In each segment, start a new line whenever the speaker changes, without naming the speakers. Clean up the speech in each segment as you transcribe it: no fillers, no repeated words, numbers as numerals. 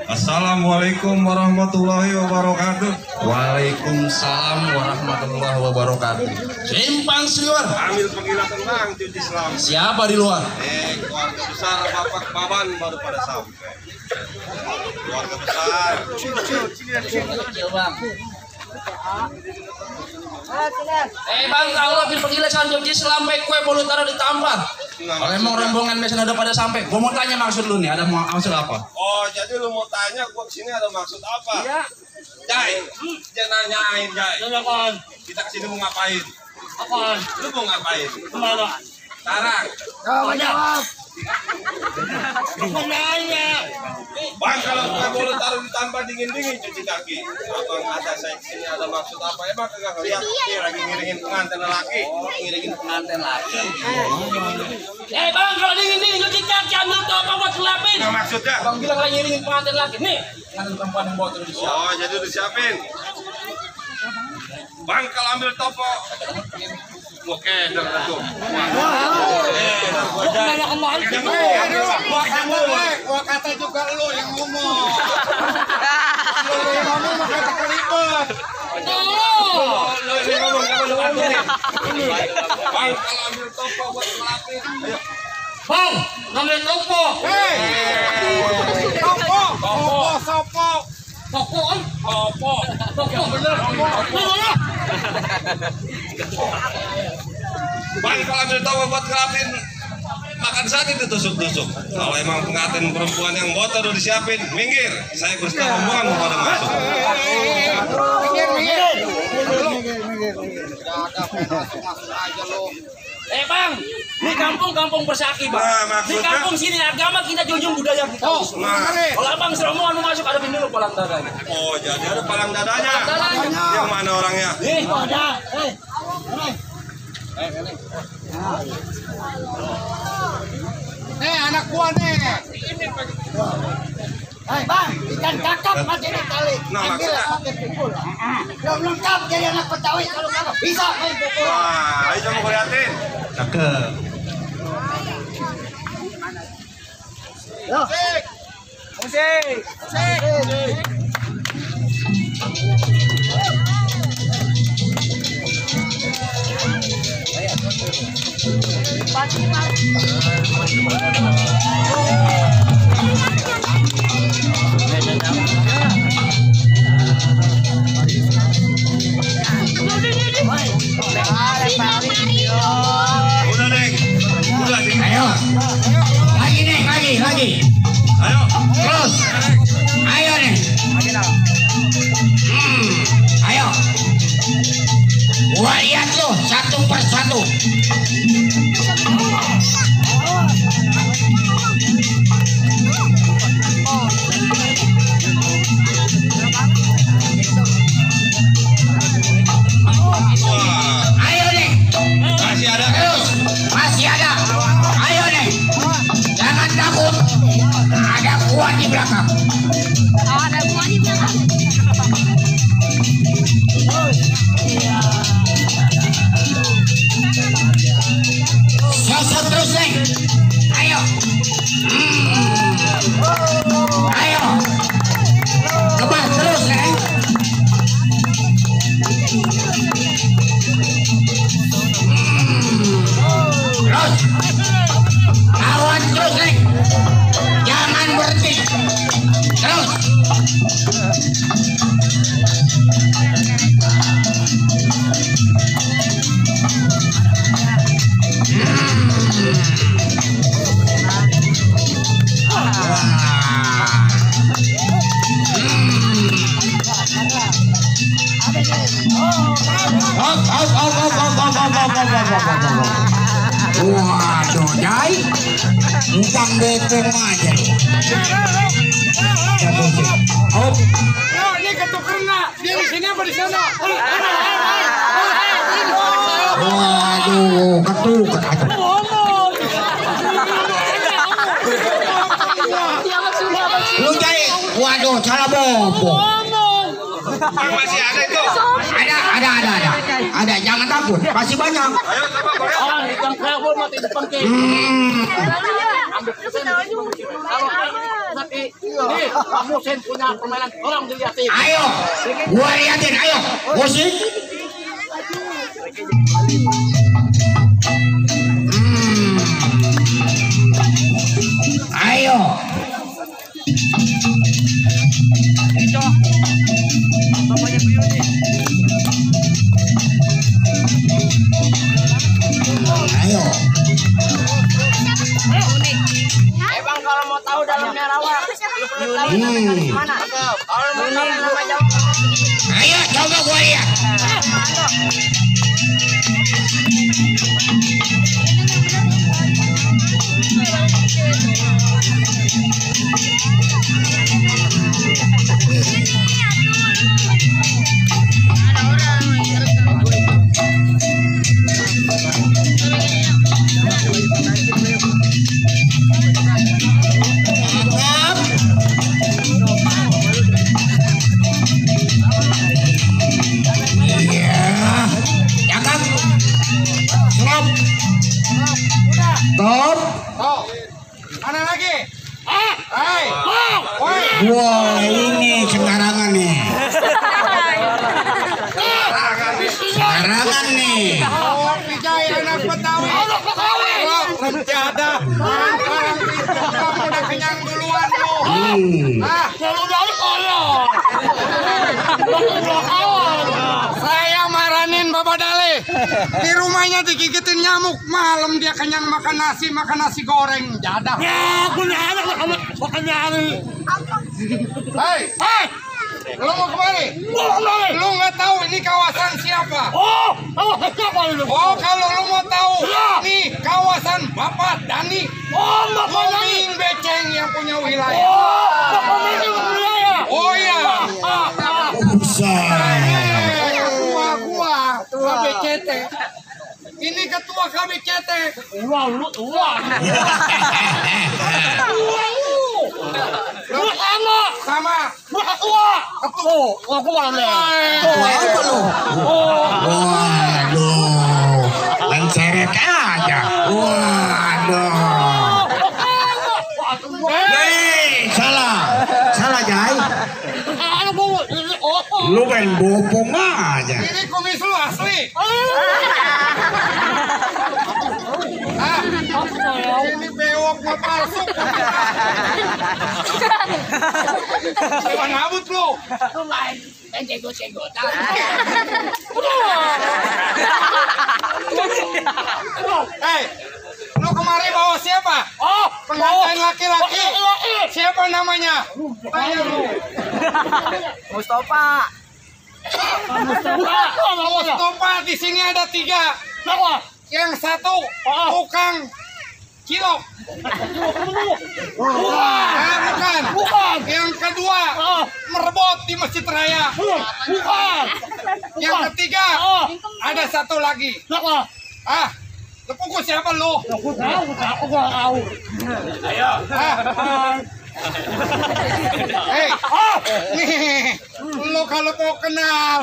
Assalamualaikum warahmatullahi wabarakatuh.
Waalaikumsalam warahmatullahi wabarakatuh. Simpang Sriwar.
Ambil panggilan tentang cuti Islam.
Siapa di luar?
Keluarga besar Bapak Baban baru pada sampai. Keluarga besar.
Bang, kalau ambil panggilan cuti Islam baik kue bolu taruh ditambah. Kalau emang rombongan biasanya udah pada sampai, gua mau tanya maksud lu nih, ada maksud apa?
Oh, jadi lu mau tanya gua kesini ada maksud apa?
Iya.
Jai, jangan nanyain Jai.
Silakan.
Kita kesini mau ngapain?
Apaan?
Lu mau ngapain?
Kemana?
Sekarang.
Jawab. Menanya.
Bang, kalau kue bolu taruh ditambah dingin-dingin cuci kaki. Abang kata saya kesini ada maksud apa? Emang kagak lihat nih lagi ngiringin pengantin laki.
Ngiringin pengantin laki.
Bang, kalau dingin cuci kaki ambil tuh apa buat selapin?
Nggak maksudnya?
Bang bilang lagi ngiringin pengantin laki. Nih, pengantin perempuan yang bawa terus disiapin.
Oh, jadi udah siapin. Bang, kalau ambil topo. Oke, udah tuh.
Gua kata juga lu yang ngomong. Lu yang ngomong maka terlibat.
Bang, kalau ambil topo buat ngelapin.
Bang, ambil topo.
Sopo.
Topo kan? Topo. Topo bener.
Bang, kalau ambil topo buat ngelapin. Makan saja ditusuk-tusuk. Kalau emang pengantin perempuan yang motor udah disiapin, minggir. Saya bersedia rombongan mau pada masuk.
Minggir.
Bang, ini kampung Persaki, Bang.
Nah,
Di
maksudnya?
kampung sini agama kita junjung budaya kita. Kalau Abang serombongan mau masuk hadapin dulu palang dadanya.
Oh, jadi ada palang dadanya. Yang mana orangnya?
Nih, ada.
Anak gua nih. Bang, ikan kakap mati di tali.
Nah,
Ambil
maksudnya?
pakai pukul. Belum lengkap jadi anak Betawi kalau kakap bisa main pukul.
Wah, ayo coba liatin.
Cakep.
Musik.
Udah, Neng. Udah, sini.
Ayo. Lagi.
Ayo.
Terus. Ayo nih. Ayo. Gua lihat lu satu persatu.
Wah,
Ayo nih.
masih ada.
Terus. Masih ada. Ayo nih. Jangan takut. Ada gua di belakang. Sosok terus nih. Ayo. Ayo. Kebas terus nih. Terus. Lawan terus nih. Jangan berhenti. Terus. Waduh, Jai, bukan bepeng aja. Oh,
Ini ketuker nggak? Dia di sini apa di sana?
waduh, ketuker aja. Lu Jai, waduh, salah bobo.
Masih ada itu.
Ada, jangan takut, masih banyak.
Ayo coba goyang.
Ikan kerabu mati depan ke.
Hmm.
Ambil pesen. Kalau sakit Nih, kamu Sen punya permainan orang dilihatin.
Ayo, gua liatin, ayo. Musik. Ayo. Ayo.
Bang kalau mau tahu dalamnya rawa, mana? Kalau mau tahu nama jauh.
Ayo, coba gua lihat. Top.
Mana lagi?
Wah, ini sembarangan nih. Sembarangan nih.
Oh, Wijaya anak Betawi. Oh, Rencada. Orang itu kamu udah kenyang duluan lu.
Kalau dari kolor.
Saya maranin Bapak Dale. Di rumahnya digigitin nyamuk. Malam dia kenyang makan nasi goreng. Jadah.
Ya, punya anak makan nyari.
Hei, lu mau kemari? Lu nggak tahu ini kawasan siapa?
Siapa itu?
Oh, kalau lu mau tahu,
Ya.
nih kawasan Bapak Dani.
Bapak
Ngoming Beceng yang punya wilayah.
Bapak ini wilayah.
Oh iya. Ketua KBCT. Ini ketua KBCT. Sama
Ketua
Apa lu? Waduh, lanseret aja. Waduh. Hei, salah Jai. Lu main bopong aja.
ini kumis lu asli. Ini bewok gua palsu. Hewan abut lu. Hei, lu kemari bawa siapa? Pengantin laki-laki. Siapa namanya? Tanya lu.
Mustafa.
Mustafa, di sini ada 3. Yang satu tukang cilok. Bukan. Yang kedua merebot di Masjid Raya. Yang ketiga ada satu lagi. Lu pukul siapa lu? Hei, nih, lu kalau mau kenal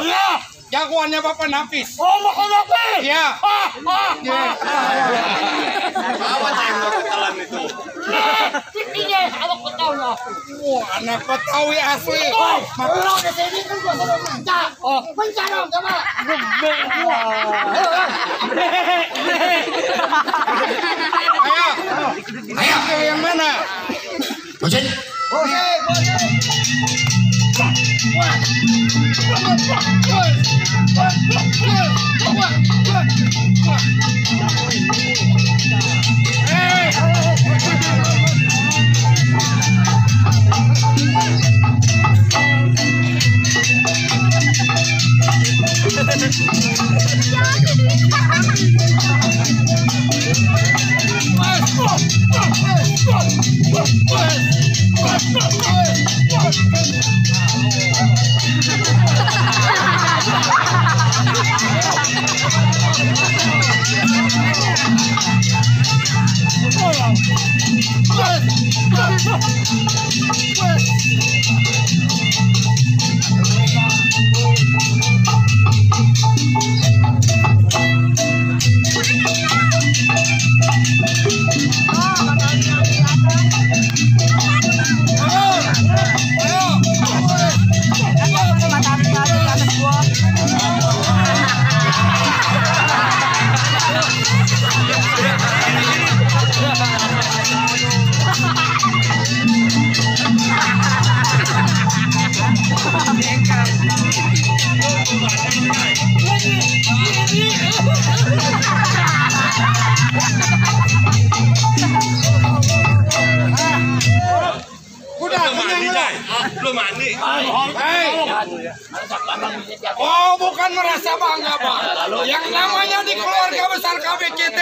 jagoannya Bapak Nafis.
Bapak Nafis.
Iya. Wah, anak Betawi asli. Ayo, yang mana?
Bosen.
udah kenyang lo.
Lu mandi.
Hei. Oh, bukan merasa bangga, Pak. Yang namanya di keluarga besar KBCT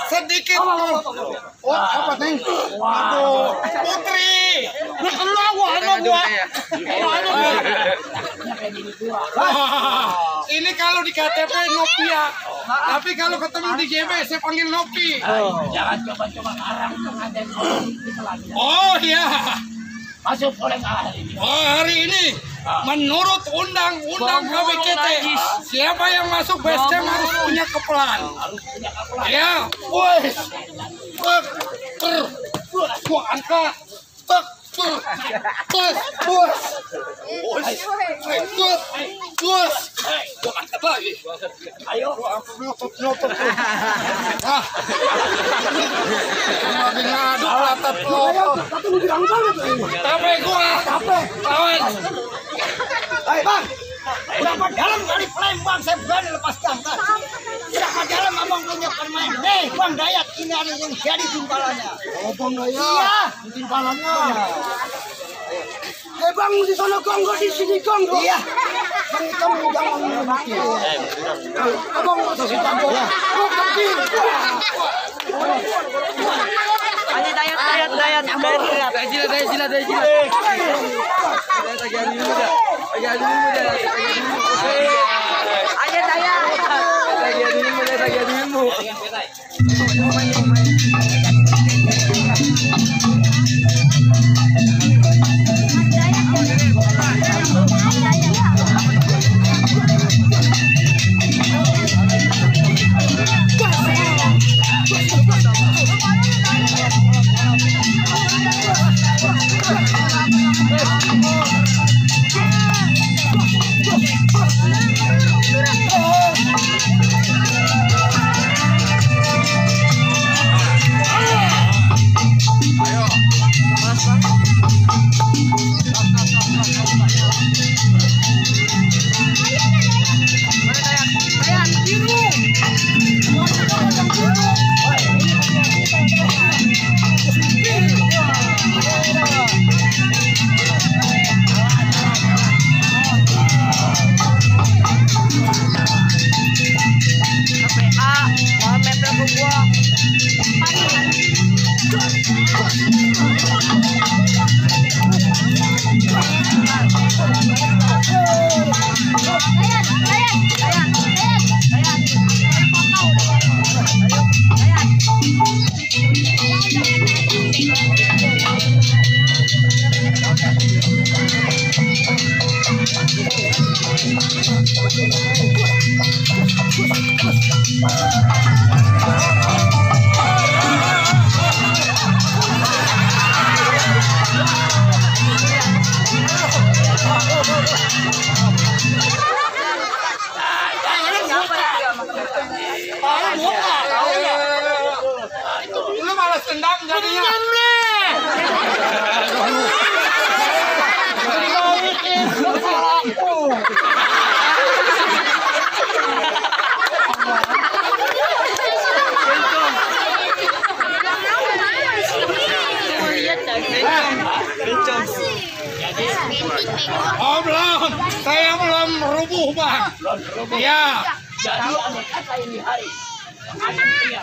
sedikit. Oh, apa nih? Aduh, Putri. Ini kalau di KTP Nopia, tapi kalau ketemu di GB saya panggil Nopi.
Jangan coba-coba ngarang.
Oh iya.
Masuk oleh ahli.
Oh, hari ini menurut undang-undang KBCT, siapa yang masuk basecamp harus punya kepelan. Ya, wes. Gua angkat.
Ayo. Berapa dalam kali Palembang saya berani lepas jangkar. Berapa dalam abang punya permain. Bang Dayat ini ada yang jadi timpalannya.
Oh, Bang Dayat.
Iya, timpalannya.
Bang di sana Gonggo, di sini Gonggo.
Iya.
Kamu jangan mengikuti. Abang masuk di Gonggo. Oh, keping.
Ayo Dayat. Ayo Dayat.
Lu malas tendang jadinya. Oh belum, saya belum rubuh Bang. Ya.
Jadi aneh kata ini hari.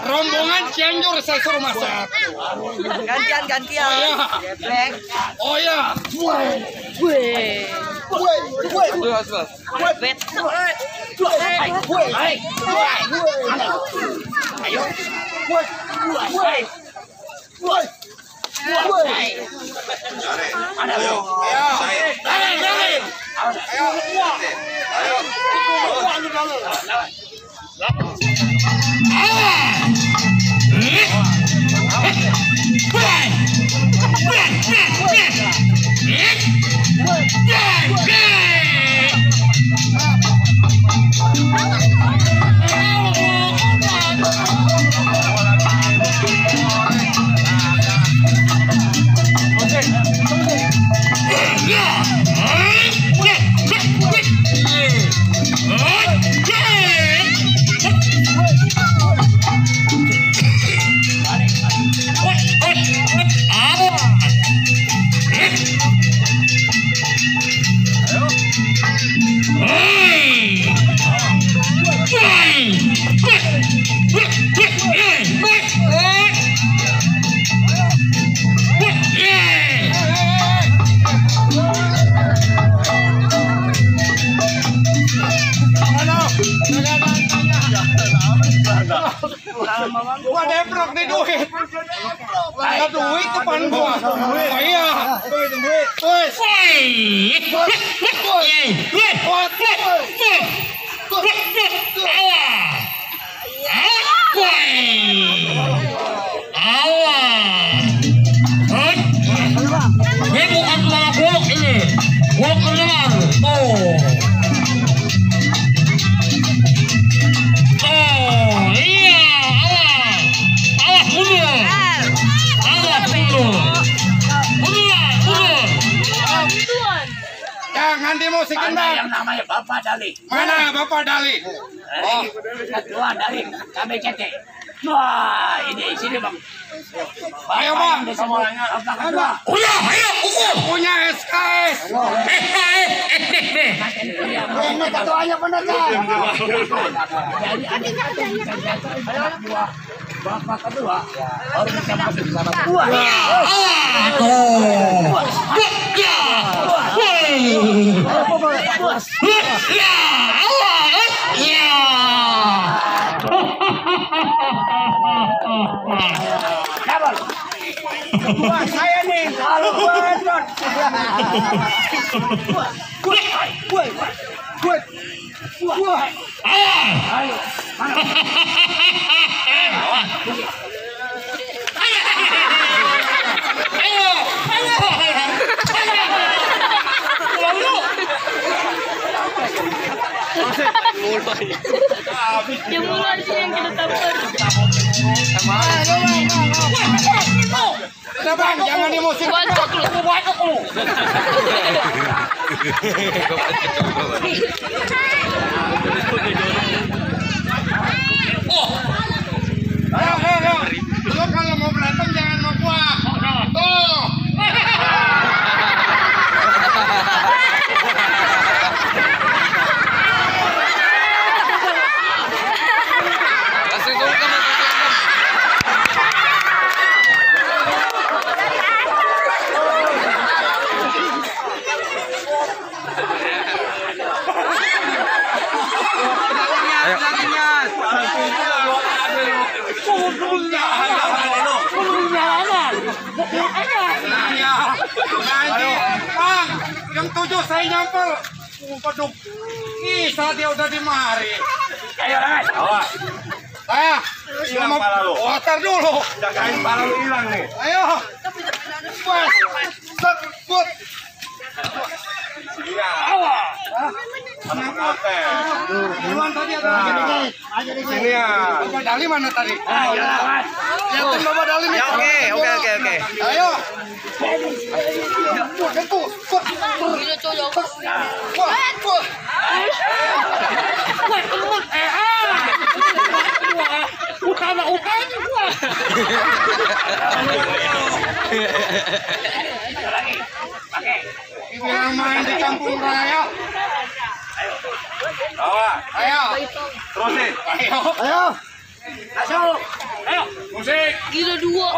Rombongan Cianjur saya suruh masuk.
Gantian.
Oh ya.
Ayo.
di duit. Ada duit depan gua. Iya. Wes.
Ini bukan cuma golok ini, golok keluar. Iya, awas mundur,
Jangan dimusikin bang.
Yang namanya Bapak Dali.
Mana Bapak Dali? Oh,
Ketua dari KBCT. Wah, ini sini bang.
ayo bang.
Semuanya apa kedua?
udah, ayo ukur.
Punya SKS.
Ini ketuanya benar kan? Bapak kedua baru bisa masuk sama kedua. Wah, saya nih kalau benar. Ayo.
Yang mulai di sini yang kita tahu.
Udah bang, jangan dimusikin.
Bacok lu.
Ayo. Lu kalau mau berantem jangan mau gua. Tuh. Bang, yang 7 saya nyamper. Waduh, saat dia udah dimari.
Ayo, guys.
Water dulu.
Jagain pala lu hilang nih.
Ayo. Wes. Sebut. Duluan tadi ada lagi.
Sini ya.
Bapak Dali mana tadi?
Ayo, guys.
Lihatin Bapak Dali nih.
Oke.
Ayo. Ibu yang main di kampung raya. Ayo.
Terusin.
Ayo.
Musik.
Gila dua.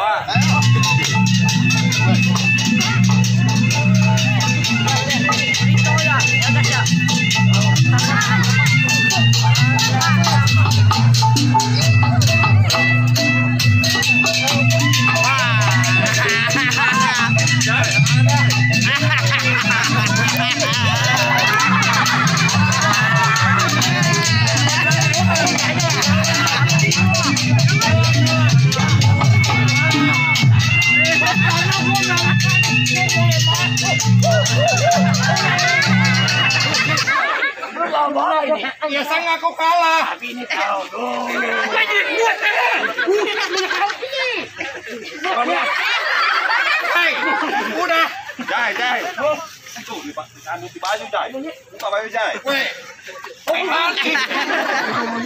Biasa ngaku kalah.
Tapi ini tahu dulu.
Hei, udah.
Jai. Tuh, di baju, Jai. Buka baju, Jai.
Weh.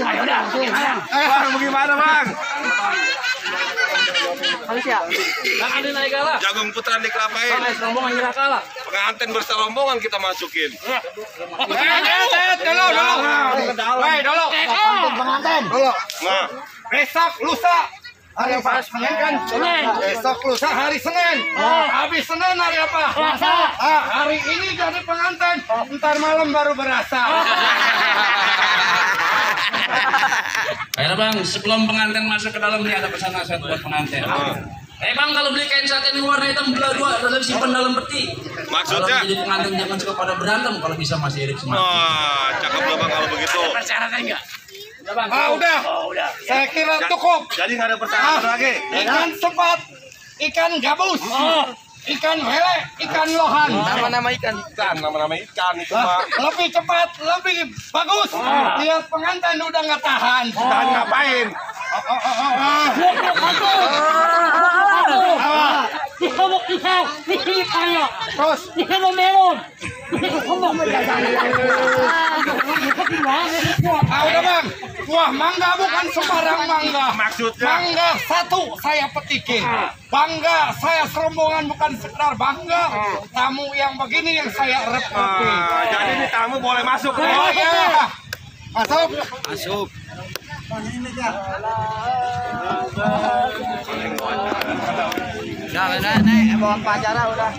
Ayo dah.
Bang, bagaimana, Bang?
Jangan naik kalah.
Jagung putra di Kelapain.
Rombongan nyerah kalah.
Pengantin berserombongan kita masukin.
Dulu.
Pengantin.
Dulu.
Nah,
Besok lusa. Hari apa? Senin kan? Senin. Besok lusa hari Senin. Habis Senin hari apa?
Selasa.
Hari ini jadi pengantin. Ntar malam baru berasa.
Akhirnya bang, sebelum pengantin masuk ke dalam ini ada pesan nasihat buat pengantin. Bang, kalau beli kain satin warna hitam belah dua, tetap simpan dalam peti.
Maksudnya?
Kalau jadi pengantin jangan suka pada berantem, kalau bisa masih hidup semangat.
Wah, cakep loh bang kalau begitu.
Udah. Saya kira cukup.
Jadi nggak ada pertanyaan lagi.
Ikan sepat, ikan gabus, ikan lele, ikan lohan.
Nama-nama ikan itu mah.
Lebih cepat, lebih bagus. Lihat pengantin udah nggak tahan.
Tahan ngapain?
Dikomok pisau, disini kaya,
Terus
disini melon, dikomok
udah bang. Wah, mangga bukan sembarang mangga.
Maksudnya?
Mangga satu saya petikin. Bangga saya serombongan bukan sekedar bangga. Tamu yang begini yang saya repotin.
Jadi ini tamu boleh masuk.
Oh ya, masuk.
Udah, naik bawa pacara udah.